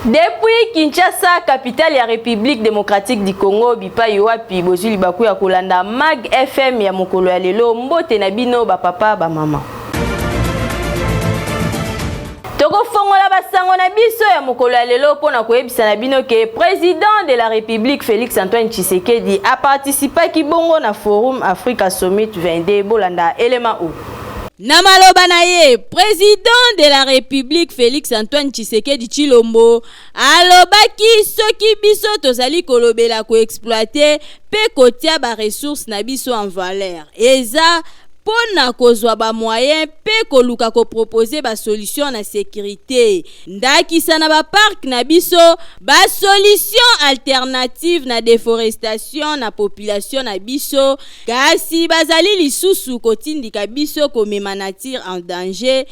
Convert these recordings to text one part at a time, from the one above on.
Depuis Kinshasa, capitale ya République démocratique du Congo, bipai wapi bozwi libaku ya kolanda Mag FM ya mokolo ya lelo, mbote na bino ba papa ba mama. Tokofongola basango na biso ya mokolo ya lelo mpo na koyebisa na bino ke président de la République Félix Antoine Tshisekedi aparticipaki bongo na Forum Africa Summit 22. Bolanda elema oyo. Na maloba na ye, president de la Republique Felix Antoine Tshisekedi Tshilombo alobaki soki biso tozali kolobela ko exploiter pe kotia ba ressources na biso en valeur eza mpo na kozwa ba moyens pe koluka ko proposer ba solutions na securite, ndakisa na ba parcs na biso, ba solutions alternatives na deforestation na population na biso. Kasi bazali lisusu kotindika biso komema nature en danger,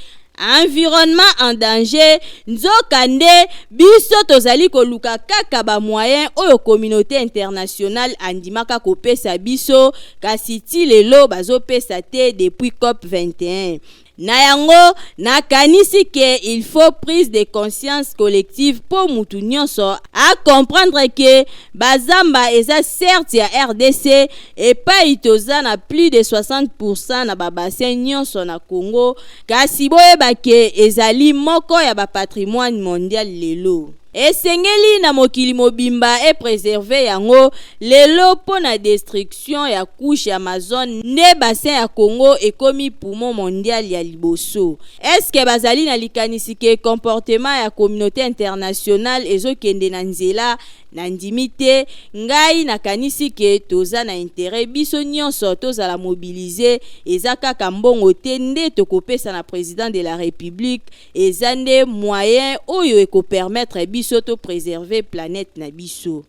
environnement en danger, nzoka nde biso tozali koluka kaka ba moyens oyo communaute internationale andimaka kopesa biso, kasi ti lelo bazopesa te depuis cop 21. Na yango, nakanisi que il faut prise de conscience collective mpo mutu nionso a comprendre que ba zamba eza certes ya rdc epayi toza na plus de 60 pourcent na ba bassins nionso na Congo, kasi boyeba que ezali moko ya ba patrimoine mondial lelo. Esengeli na mokili mobimba e preserver yango lelo mpo na destruction ya couche Amazone nde bassin ya Congo ekomi poumon mondial ya liboso. Est ce que bazali na likanisi que comportement ya communaute internationale ezo kende na nzela? Nandimi te, ngai nakanisi que toza na interet biso nionso tozala mobiliser, eza kaka mbongo te nde tokopesa na president de la Republique, Eza nde moyen oyo eko permettre biso to preserver planète na biso.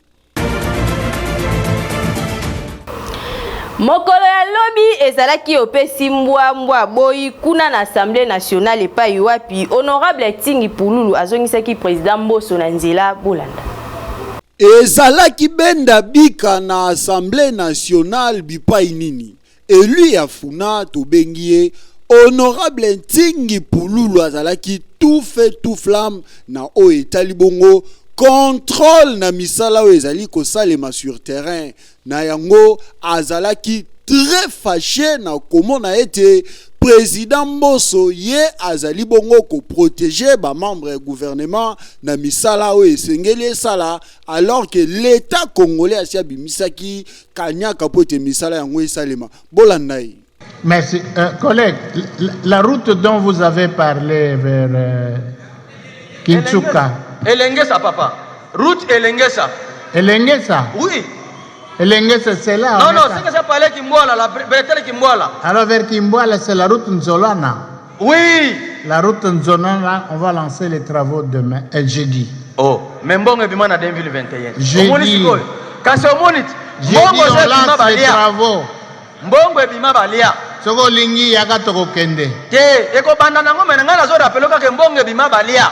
Mokolo ya lobi ezalaki opesi mbwa mbwa aboyi kuna na Assemblee nationale epayi wapi honorable Tingi Pululu azongisaki president Mboso na nzela. Bolanda. Ezalaki benda bika na Assemblee nationale bipayi nini? Elu ya Funa tobengi ye Honorable Ntingi Pululu azalaki tout feu tout flamme na oyo etali bongo contrôle na misala oyo ezali kosalema sur terrain. Na yango azalaki très fâché na komona ete président Mboso ye azali bongo ko protéger ba membres ya gouvernement na misala oyo esengeli esala alors que l'État congolais asi abimisaki kanyaka mpo ete misala yango esalema. Bolanda ye. Merci. Collègue, la route dont vous avez parlé vers Kintsuka. Elengesa, papa. Route Elengesa. Elengesa? Oui. Elengesa, c'est là. Non, non, c'est que ça parlait Kimbwala, la bretelle Kimbwala. Alors vers Kimbwala, c'est la route Nzolana. Oui. La route Nzolana, on va lancer les travaux demain, jeudi. Oh, mais mbongo ebima na 2021. Jeudi. Omoni sikoyo. Kasi omoni ti. Jeudi, Mbongo on eza ebima lance les balia. travaux. Mbongo ebima balia. Soki olingi yaka tokokende. Te, ekobanda nango mais ngai nazo rappeler kaka mbongo ebima balia.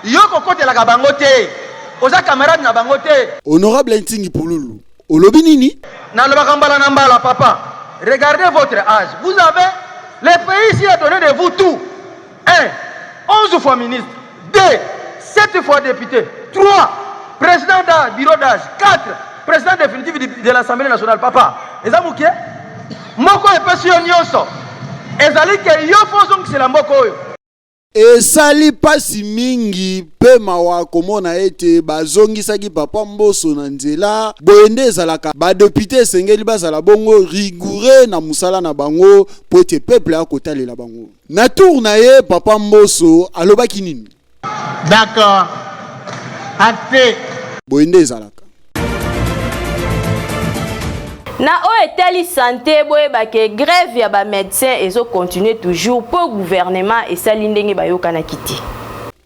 Yo kokotelaka bango te. Oza camarade na bango te. Honorable Ntingi Pululu, olobi nini? Nalobaka mbala na mbala papa. Regardez votre âge. Vous avez le pays ici a donné de vous tout. 1 11 fois ministre. 2 7 fois député. 3 président d'âge, bureau d'âge. 4 président définitif de l'Assemblée nationale. Papa, eza moke moko epesi yo nyonso ezali ke yo fo ozongisela mboka oyo. Esali pasi mingi pe mawa komona ete bazongisaki papa Mboso na nzela. Boye nde ezalaka, ba deputes esengeli bazala bongo rigoureux na mosala na bango po ete peuple akotalela bango. Na tour na ye papa Mboso alobaki nini? D'accord. Acte. Boye nde ezalaka. Na oyo etali sante, boyeba ke grève ya ba medecins ezo continuer toujours po gouvernement esali ndenge bayokanaki te.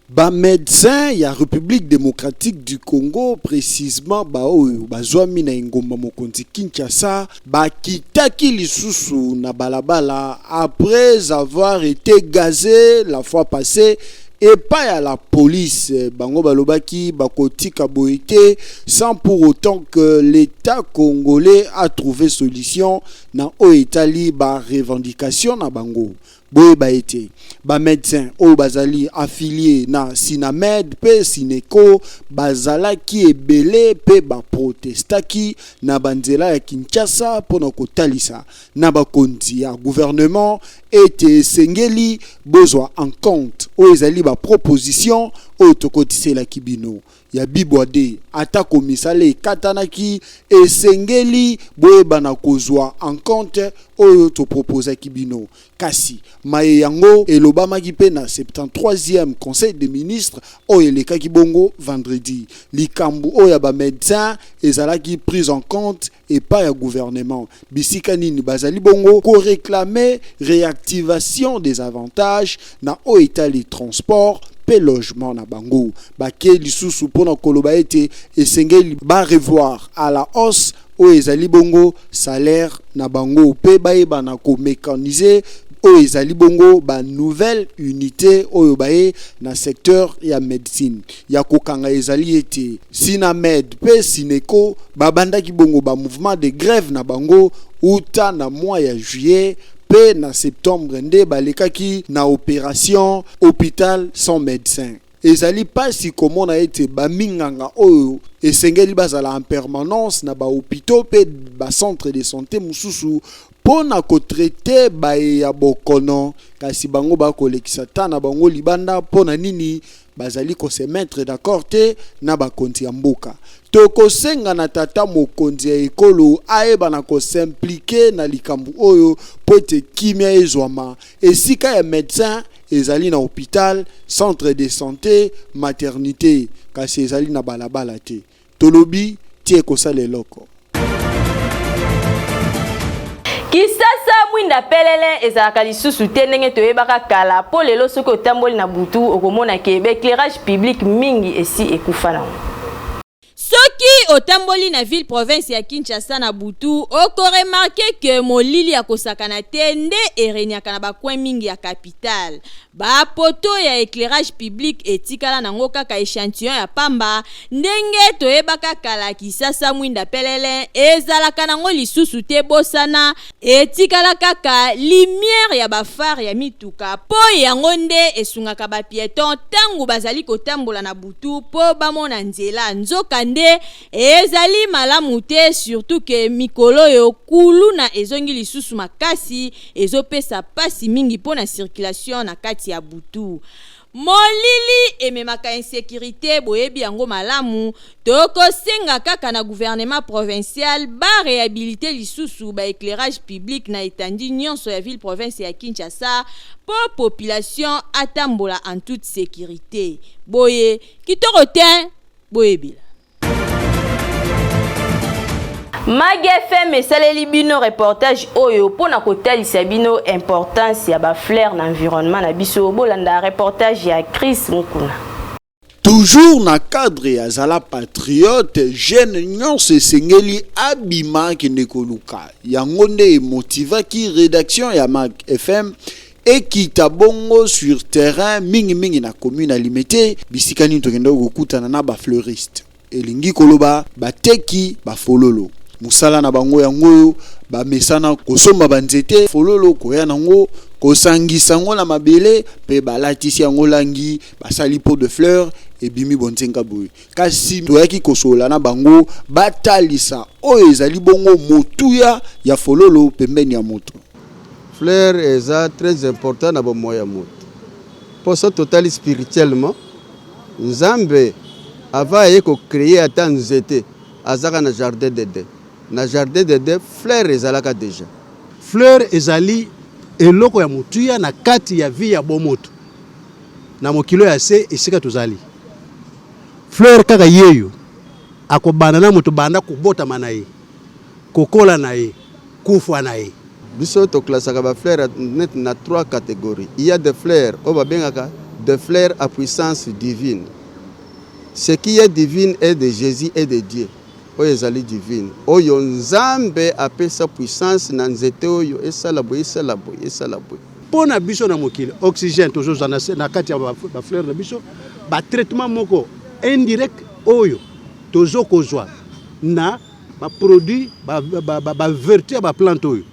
Ba medecins ya Republique democratique du Congo, precisement ba oyo bazwami na engumba mokonzi Kinshasa, bakitaki lisusu na balabala après avoir ete gaze la fois passee epai ya la police. Bango balobaki bakotika boye te sans pour autant que l'Etat congolais a trouvé solution na oyo etali ba revendications na bango. Boyeba ete ba medecins oyo bazali affilies na Synamed mpe Syneco bazalaki ebele mpe ba protestaki na ba nzela ya Kinshasa mpo na kotalisa na bakonzi ya gouvernement ete esengeli bozwa en compte oyo ezali ba propositions oyo tokotiselaki bino. ya bibwa de atako misala ekatanaki esengeli boyebana kozwa en compte oyo to proposaki bino kasi maye yango elobamaki mpe na 73e conseil des ministres oyo elekaki bongo vendredi likambo oyo ya ba medecins ezalaki prise en compte epai ya gouvernement bisika nini bazali bongo ko reclamer reactivation des avantages na oyo etali transport mpe logement na bango. Bake lisusu mpo na koloba ete esengeli ba revoir à la hausse oyo ezali bongo salaire na bango mpe bayebana ko mecaniser oyo ezali bongo ba nouvelle unite oyo baye na secteur ya medecine. Ya kokanga ezali ete Synamed mpe Syneco babandaki bongo ba mouvement de grève na bango uta na mois ya juillet mpe na septembre nde balekaki na operation hopital sans medecin. Ezali pasi komona ete ba minganga oyo esengeli bazala en permanence na ba hopitaux mpe ba centres de sante mosusu mpo na ko traiter baye ya bokono, kasi bango bakolekisa temps na bango libanda mpo na nini? Bazali ko se mettre d'accord te na bakonzi ya mboka. Tokosenga na tata mokonzi ya ekolo ayeba na ko s'impliquer na likambo oyo mpo ete kimia ezwama. Esika ya medecin ezali na hopital, centre de sante, maternite, kasi ezali na balabala te. Tolobi ti ekosala eloko. Kisasa mwinda pelele ezalaka lisusu te ndenge toyebaka kala mpo lelo soki otamboli na butu okomona ke ba éclairage public mingi esi ekufa nango. Soki otamboli na ville province ya Kinshasa na butu oko remarquer que molili ya kosakana te nde e regnaka na ba coins mingi ya capitale. Ba poteaux ya eclairage public etikala nango kaka echantillon ya pamba, ndenge toyebaka kala Kisasa mwinda pelele ezalaka nango lisusu te bosana etikala kaka lumière ya ba phares ya mituka po yango nde esungaka ba pietons tango bazali kotambola na butu po bamona nzela nzoka nde Ezali malamu te surtout que mikoloyo kuluna ezongi lisusu makasi ezopesa pasi mingi pona circulation na kati ya butu. Molili ememaka insecurite boyebi yango malamu, tokosenga kaka na gouvernement provincial ba rehabiliter lisusu ba eclairage public na etendue nionso ya ville province ya Kinshasa po population atambola en toute securite. Boye kitoko tein! Boyebela. Mag FM esaleli bino reportage oyo mpo na kotalisa bino importance ya ba fleurs na environnement na biso. Bolanda reportage ya Chris Mukuna. Toujours na cadre ya zala patriote, jeune nyonso esengeli abima akende koluka. Yango nde emotivaki redaction ya Mag FM ekita bongo sur terrain mingi mingi na commune ya Limete, bisika nini tokendaki kokutana na ba fleuristes, elingi koloba bateki ba fololo. Mosala na bango yango oyo, bamesana kosomba ba nzete fololo, koya nango kosangisa yango na mabele mpe balatisi yango langi, basali pot de fleurs ebimi bonzenga boye. Kasi toyaki kosolola na bango batalisa oyo ezali bongo motuya ya fololo pembeni ya moto. Fleur eza très important na bomoi ya moto po soki totali spirituellement Nzambe avant aye ko creer ata nzete azaka na jardin d'Eden na jardin d'Eden fleur ezalaka dejà. Fleur ezali eloko ya motuya na kati ya vie ya bomoto na mokili oyo ya se esika tozali. Fleur kaka yeyo akobanda na moto banda kobotama na ye, kokola na ye, kufa na ye. Biso to classaka ba fleurs neti na trois categories. Il y a des fleurs oyo babengaka des fleurs à puissance divine. Ce qui est divine est de Jesus et de Dieu. Oyo ezali divine, oyo Nzambe apesa puissance na nzete oyo esala boye, esala boye, esala boye. Mpo na biso na mokili, oxygène tozozwa na kati ya ba fleurs na biso, ba traitements moko indirect oyo tozokozwa na ba produits, ba vertus ya ba plantes oyo.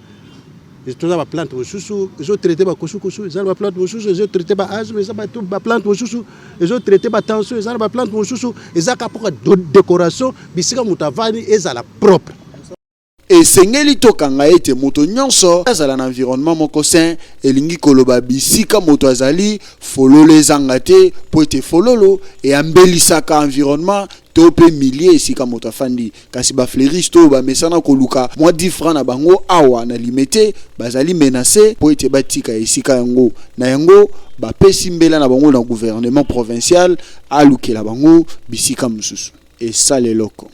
Toza ba plante mosusu ezo traite ba kosukosu, eza na ba plante mosusu ezo traite ba asthme, eza ba plante mosusu ezo traite ba tension, eza na ba plante mosusu eza kaka mpoka decoration, bisika moto avandi ezala propre. Esengeli tokanga ete moto nyonso azala na environnement moko sain, elingi koloba bisika moto azali, fololo ezanga te mpo ete fololo eambelisaka environnement to mpe milieu esika moto afandi. Kasi ba fleuristes oyo bamesana koluka mwa 10 francs na bango awa na Limete bazali menaces mpo ete batika esika yango. Na yango, bapesi mbela na bango na gouvernement provincial alukela bango bisika mosusu. Esala eloko.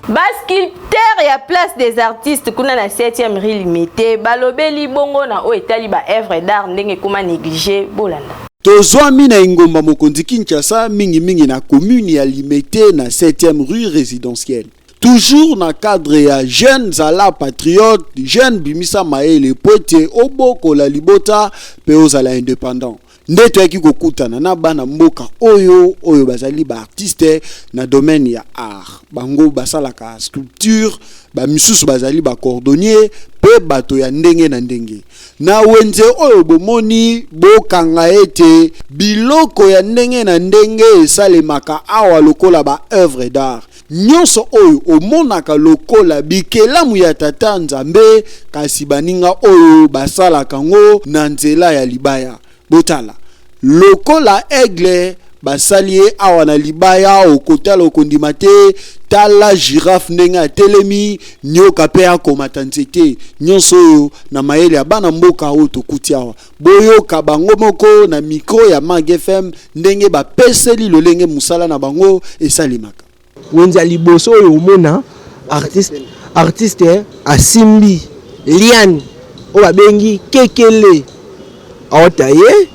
Ba sculpteurs ya place des artistes kuna na 7e rue Limete balobeli bongo na oyo etali ba œuvres d'art ndenge ekoma négligé. Bolanda. Tozwami na engumba mokonzi Kinshasa, mingi mingi na commune ya Limete na 7e rue résidentielle. Toujours na cadre ya jeune zala patriote, jeune bimisa mayele po ete obokola libota pe ozala independant. Nde toyaki kokutana na bana mboka oyo oyo bazali ba artistes na domaine ya art. Bango basalaka sculpture, ba misusu bazali ba cordonniers pe bato ya ndenge na ndenge. Na wenze oyo bomoni, bokanga ete biloko ya ndenge na ndenge esalemaka awa lokola ba oeuvres d'art. Nyonso oyo omonaka lokola bikelamu ya Tata Nzambe, kasi baninga oyo basalaka ngo na nzela ya libaya. Botala, lokola aigle basali ye awa na libaya, okotala okondima te. Tala girafe ndenge atelemi, nyoka pe akomata nzete. Nyonso oyo na mayele ya bana mboka oyo tokuti awa. Boyoka bango moko na micro ya Mag FM ndenge bapeseli lolenge mosala na bango esalemaka. Wenze ya liboso oyo omona artiste, artiste asimbi liane oyo babengi kekele aota ye,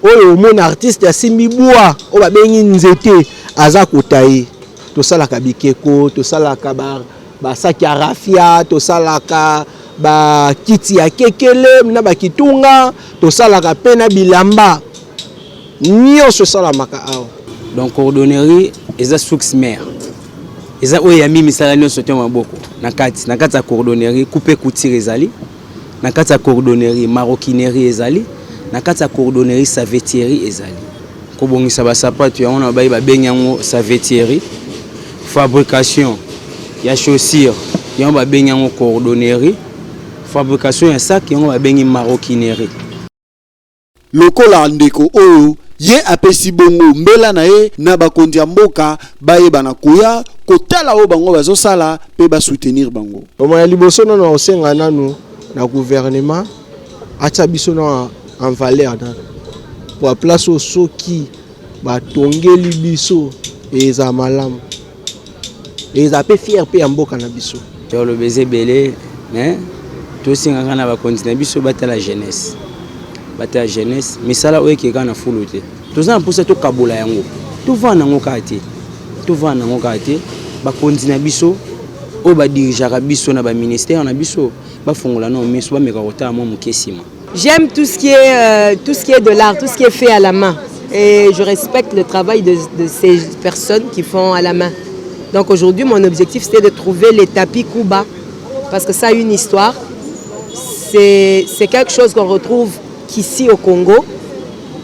oyo omona artiste asimbi bwa oyo babengi nzete aza kota ye. Tosalaka bikeko, tosalaka ba basaki ya rafia, tosalaka bakiti ya kekele na bakitunga, tosalaka pe na bilamba nyonso esalamaka awa. Donc cordonnerie eza source mère, eza oyo ya misala nyonso te maboko na kati. Na kati ya cordonnerie coupe couture ezali, na kati ya cordonnerie maroquinerie ezali, na kati ya cordonnerie savetierie ezali. Kobongisa basapato yango na bayi babengi yango savetierie, fabrication ya chaussure yango babengi yango cordonnerie, fabrication ya sac yango babengi maroquinerie. Lokola ndeko oyo, ye apesi bongo mbela na ye na bakonzi ya mboka bayeba na koya kotala oyo bango bazosala pe ba soutenir bango. Vraiment ya liboso nanu nakosenga nanu na gouvernement atia biso na en valeur nanu po place oyo soki batongeli biso ezala malamu, ezala pe fier pe ya mboka na biso. Toloba eza ebele mais tosengaka na bakonzi na biso batala jeunesse, batala jeunesse, misala oyo ekeka na fulu te. Toza na mposa tokabola yango, tovanda yango kaka te, tovanda yango kaka te. Bakonzi na biso oyo badirigeaka biso na baministère na biso bafongola nao miso, bameka kotala mwa moke nsima. J'aime tout ce qui est, tout ce qui est de l'art, tout ce qui est fait à la main. Et je respecte le travail de ces personnes qui font à la main. Donc aujourd'hui, mon objectif, c'était de trouver les tapis Kuba, parce que ça a une histoire. C'est quelque chose qu'on retrouve qu'ici au Congo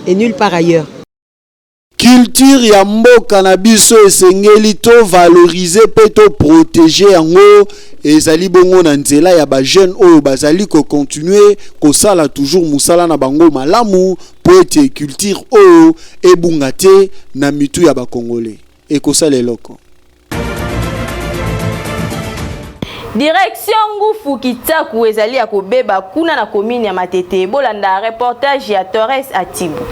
et nulle part ailleurs. Culture ya mboka na biso esengeli to valoriser pe to protéger yango, ezali bongo na nzela ya ba jeunes oyo bazali ko continuer kosala toujours mosala na bango malamu po ete culture oyo ebunga te na mitu ya ba Congolais. Ekosala eloko. Direction Ngufu Kitaku ezali ya kobeba kuna na commune ya Matete. Bolanda reportage ya Torres Atibu.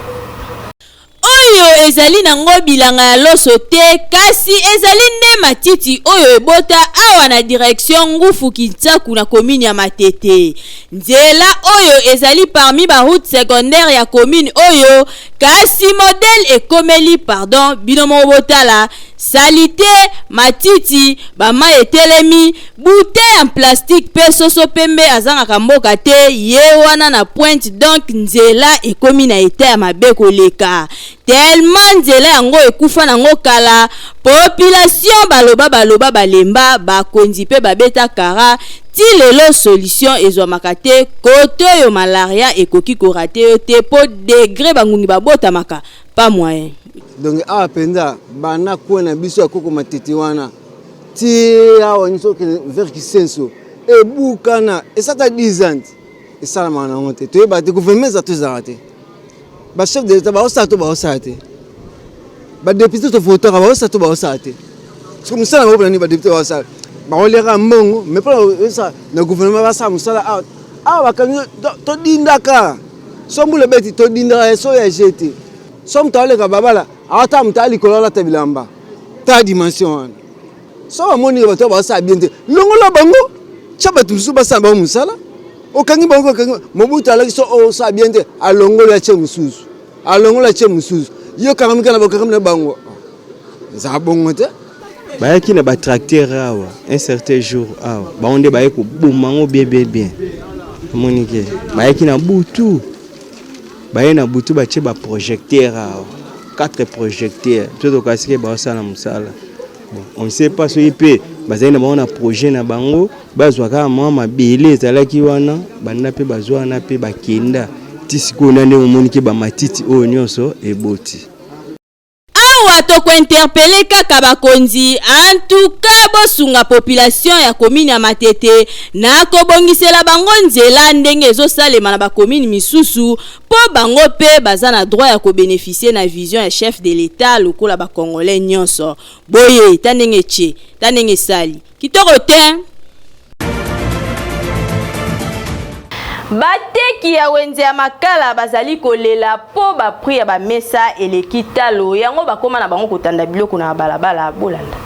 Oyo ezali nango bilanga ya loso te, kasi ezali nde matiti oyo ebota awa na direction Ngufu Kintsaku na commune ya Matete. Nzela oyo ezali parmi ba routes secondaires ya commune oyo, kasi modèle ekomeli, pardon, bino moko botala. Salite, matiti, ba mayi etelemi, bouteille en plastique pe soso pembe azangaka mboka te, ye wana na pointe donc nzela ekomi na etat ya mabe koleka. Tellement nzela yango ekufa nango kala, population baloba baloba balemba, bakonzi pe babeta kara, ti lelo solution ezwamaka te, kote oyo malaria ekoki ko rater yo te po degre ba ngungi babotamaka, pas moyen. Donc awa penza banda coin na biso ya koko matete wana ti awa nyonso okende vers kisenso ebukana esata 10 ans esalamaka nango te toyeba te gouvernement eza to ezalaka te ba chef de l'etat baosala to baosala te ba député tovotaka baosala to baosala te soki mosala bango nani ba député baosala bakoliaka mbongo mais mpona na gouvernement basala mosala awa awa bakangi todindaka so mbula ebeti todindaka so ya jete so moto aleka babala ata moto alikolo alata bilamba ta dimension wana so bamoni bato basala bien te longola bango tya bato mosusu basala bango mosala okangi bango okangi mobutu alaki so osala bien te alongoli atye mosusu alongoli atye mosusu yo okangami kaka na bokangami na bango ezala bongo te bayaki na batracteur awa un certain jour awa bango nde baye koboma yango bien bien bien omoni ke bayaki na butu baye na butu batie baprojecteur awa quatre projecteur biso tokasi ke baosala mosala bon on ne sait pas soki mpe bazali na bango na projet na bango bazwa kaka mwa mabele ezalaki wana banda mpe bazwa wana mpe bakenda ti sikoyo na ndenge omoni ke bamatiti oyo nyonso eboti. Awa toko interpeller kaka bakonzi en tout cas bosunga population ya commune ya Matete na kobongisela bango nzela ndenge ezosalema na ba commune misusu po bango pe baza na droit ya ko beneficier na vision ya chef de l'etat lokola ba congolais nionso. Boye ta ndenge etie, ta ndenge esali. Kitoko tein! Bateki ya wenze ya Makala bazali kolela po ba prix ya ba mesa eleki talo, yango bakoma na bango kotanda biloko na balabala. Bolanda.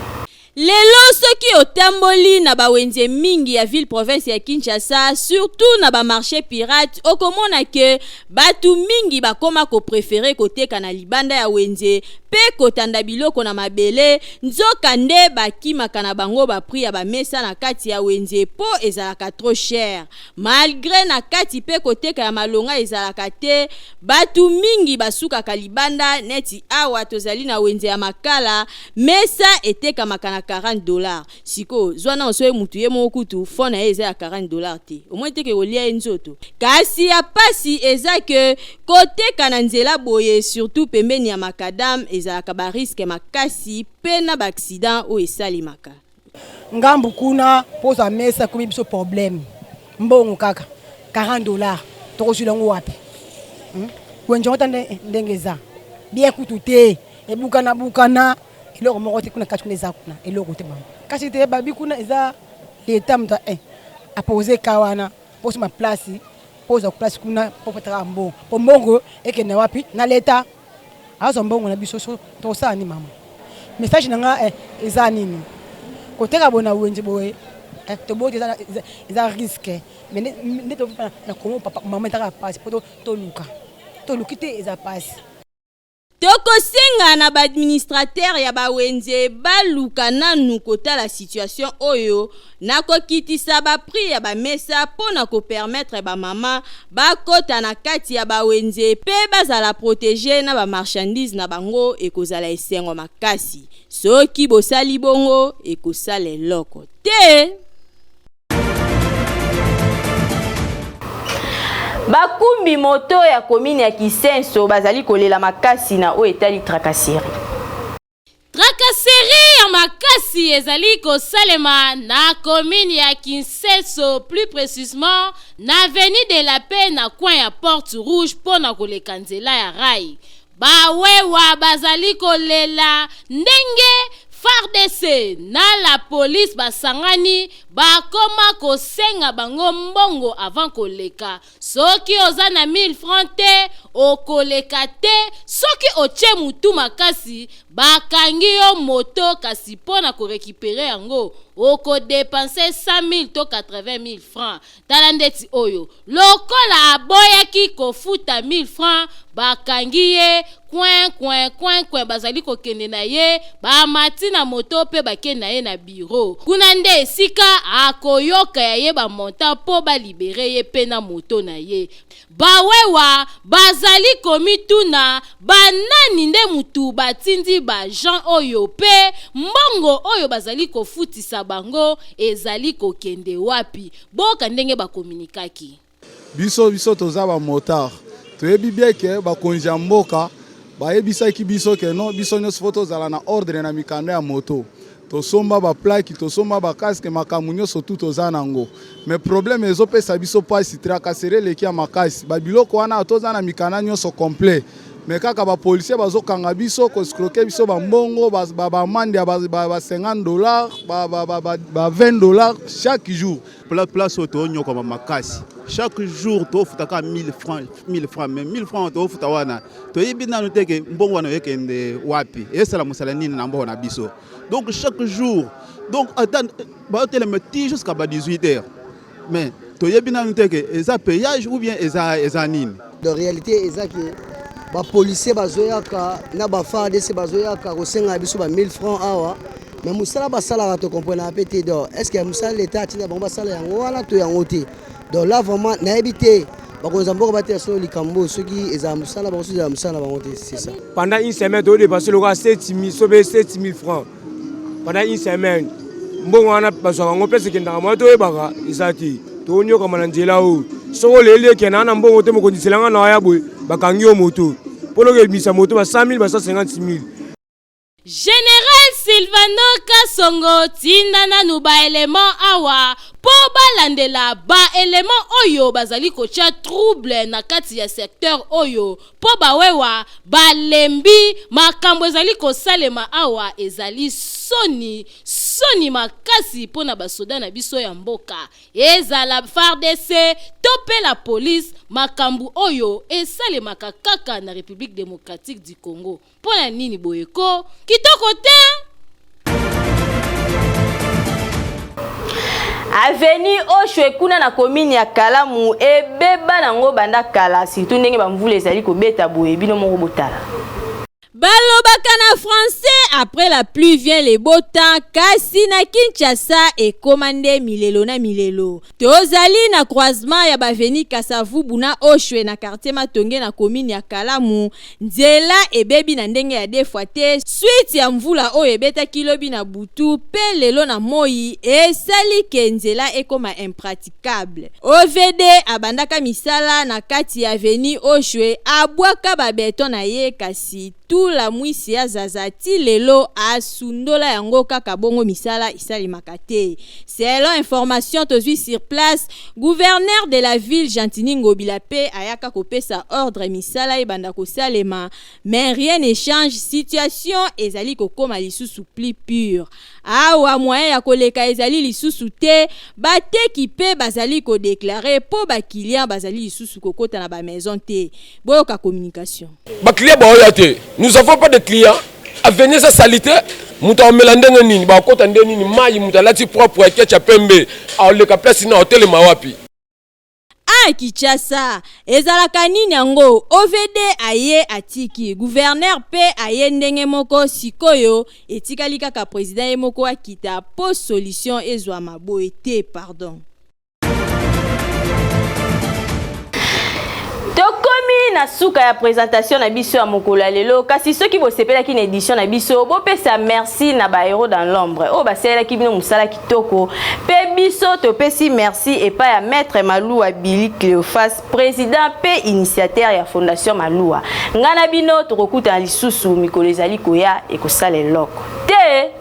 Lelo soki otamboli na ba wenze mingi ya ville province ya Kinshasa, surtout na ba marches pirates, okomona que batu mingi bakoma ko preferer koteka na libanda ya wenze pe kotanda biloko na mabele, nzoka nde bakimaka na bango ba prix ya ba mesa na kati ya wenze po ezalaka trop cher. Malgre na kati pe koteka ya malonga ezalaka te, batu mingi basukaka libanda neti awa tozali na wenze ya Makala, mesa etekamaka na 40 dollars. Sikoyo zwa nao soki mutu ye moko kutu fond na ye eza ya 40 dollars te omoni te ke kolia ye nzoto? Kasi ya pasi eza que koteka na nzela boye surtout pembeni ya macadam ezalaka ba risques makasi pe na ba accidents oyo esalemaka. Ngambu kuna po ozwa mesa ekomi biso problème mbongo kaka 40 dollars tokozwila yango wapi hum wenze yango ata ndenge eza bien kutu te ebukana bukana eloko moko te kuna kati kuna eza kuna eloko te mama kasi te babi kuna eza leta moto eh, apose ka wana mpo osomba place mpo ozwa place kuna mpo opetaka mbongo mpo mbongo ekende wapi na leta azwa mbongo na biso so tokosala nini mama message na nga eh, eza nini koteka boye na wenze boye eh, toboyi eza, eza, eza risque mais nde na kongo papa mama ezaka pasi mpo toluka toluki te eza pasi. Tokosenga na ba administrateurs ya ba wenze baluka nanu kotala situation oyo na kokitisa ba prix ya ba mesa mpo na ko permettre ba mama bakota na kati ya ba wenze mpe bazala proteger na ba marchandises na bango ekozala esengo makasi. Soki bosali bongo ekosala eloko te. Bakumbi moto ya commune ya Kisenso bazali kolela makasi na oyo etali tracasserie. Tracasserie ya makasi ezali kosalema na commune ya Kinseso plus precisement na avenue de la paix na coin ya porte rouge mpo na koleka nzela ya rail. Ba wewa bazali kolela ndenge fardc na la police basangani bakoma kosenga bango mbongo avant koleka soki oza na 1000 francs te okoleka te soki otie mutu makasi bakangi yo moto kasi mpo na ko recuperer yango. oko depenser 100.000 to 80.000 francs. Tala ndeti oyo, lokola aboyaki kofuta 1000 francs, bakangi ye, coin coin coin coin, bazali kokende na ye, bamati na moto mpe bakei na ye na bureau. Kuna nde esika akoyoka ya ye ba montant mpo ba liberer ye mpe na moto na ye. Ba wewa bazali komituna banani nde mutu batindi ba agents oyo mpe mbongo oyo bazali kofutisa bango ezali kokende wapi. Boyoka ndenge bakominikaki. Biso toza bamotard, toyebi bien ke bakonzi ya mboka bayebisaki biso ke non, biso nyonso fo tozala na ordre na mikanda ya moto. Tosomba baplaques, tosomba bacasques, makambo nyonso tu toza nango, mais problème ezopesa biso mpasi, tracasserie eleki ya makasi. Babiloko wana, toza na mikanda nyonso complet, mais kaka bapolicier bazokanga biso, koescroquer biso bambongo, baamende ya ba 50 $, ba 20 $ chaque jour. Place oyo toonyokama makasi, chaque jour tofutaka 1000 francs, 1000 francs, mais 1000 francs tofuta wana, toyebi nanu te ke mbongo wana oyekende wapi, esala mosala nini na mbongo na biso. Donc chaque jour, donc ata baotelema ti jusqu'à ba 18 heures, mais toyebi nanu te ke eza péage ou bien eza nini. De réalité eza ke bapolicier bazoyaka na baFARDC, bazoyaka kosenga biso ba 1000 francs awa, mais mosala basalaka tokomprenaka mpe te. Donc est ce que mosala leta atinda bango basala yango wana to yango te? Donc là vraiment nayebi te. Bakonzi ya mboka bateya solo likambo, soki ezala mosala bango, soki ezala mosala na bango te, c'est ça. Pendant une semaine todépenser lokola 7000, sobe 7000 francs pendant une semaine. Mbongo wana bazwaka yango place ekendaka moya toyebaka eza te. Tonyokama na nzela oyo. Soki oleli ekenda na mbongo te, mokonzi selanga na ya boye, bakangi yo moto mpo loki ebimisa moto ba 100 000, ba 156 000. Général Silvano Kasongo, tinda nanu baélément awa mpo balandela baélément oyo bazali kotia trouble na kati ya secteur oyo, mpo bawewa balembi. Makambo ezali kosalema awa ezali soni, soni makasi mpo na basoda na biso ya mboka, ezala FARDC to mpe la police. Makambo oyo esalemaka kaka na République démocratique du Congo. Mpo na nini boye ko kitoko te? Avenue Oshwe kuna na commune ya Kalamu ebeba nango banda kala, surtout ndenge bamvula ezali kobeta boye. Bino moko botala. Balobaka na français, après la pluie vient le beau temps, kasi na Kinshasa ekóma nde milelo na milelo. Tozali na croisement ya baavenue Kasavubu na Oshwe na quartier Matonge na commune ya Kalamu. Nzela ebebi na ndenge ya deux fois te, suite ya mvula oyo ebetaki lobi na butu mpe lelo na moi, esali ke nzela ekóma impraticable. OVD abandaka misala na kati ya avenue Oshwe, abwaka babéton na ye, kasi tula mwisi ya zaza ti lelo asundola yango kaka bongo, misala esalemaka te. Selon information tozwi sur place, gouverneur de la ville Gentiny Ngobila mpe ayaka kopesa ordre, misala ebanda kosalema, mais rien ne change. Situation ezali kokóma lisusu plus pire awa, moyen ya koleka ezali lisusu te. Bateki mpe bazali kodéclarer mpo baclient bazali lisusu kokɔta na bamaison te. Boyoka communication. Baclient baoya te, nous avons pas de clients. Avenue eza salité, moto aomela ndenge nini? Bakota nde nini? Mai, moto alati propre ya ketch ya pembe aoleka place na otelema wapi? A Kinshasa ezalaka nini yango? OVD aye atiki, gouverneur mpe aye ndenge moko. Sikoyo etikali kaka président ye moko akita mpo solution ezwama. Boye te, pardon. Tokomi na suka ya présentation na biso ya mokolo ya lelo, kasi soki bosepelaki na édition na biso, bopesa merci na bahéros dans l'ombre oyo basalelaki bino mosala kitoko. Mpe biso topesi merci epai ya maître Maluwa Billy Cléophas, président mpe initiateur ya Fondation Maluwa. Ngai na bino tokokutana lisusu mikolo ezali koya. Ekosala eloko te.